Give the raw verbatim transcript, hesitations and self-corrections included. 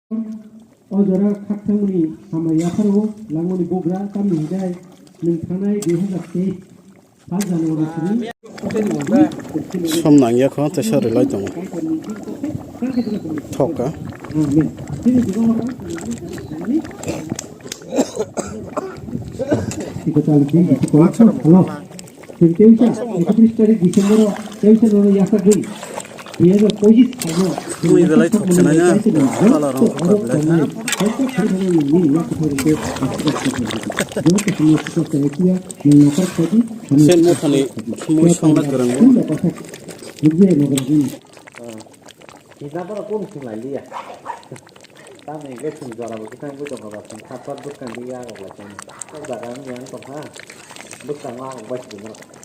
O jora khakthangmani hamya yapharo langmani bugra tamni hwnkhe nwng thangnai dui hazar teis first January sini Som nangya kho, tei sa rwlai tongo. Thoka. Hello. Chwng teisa, ekatris tarik December o teisa nono yasa gwi. Dui hazar pochis saino. Mui belai thok khe nai na. Kala rong kha belai kha. Sen mo thani mui songna kwrwng bo. Hina bara kun sung lai liya. Tamo hingke sung jora bo kitang bui tongkha ba sung khatpar bwskang di ya rok lai tong. O jaga wng yang tongkha. Bwskang ma rok bai sung.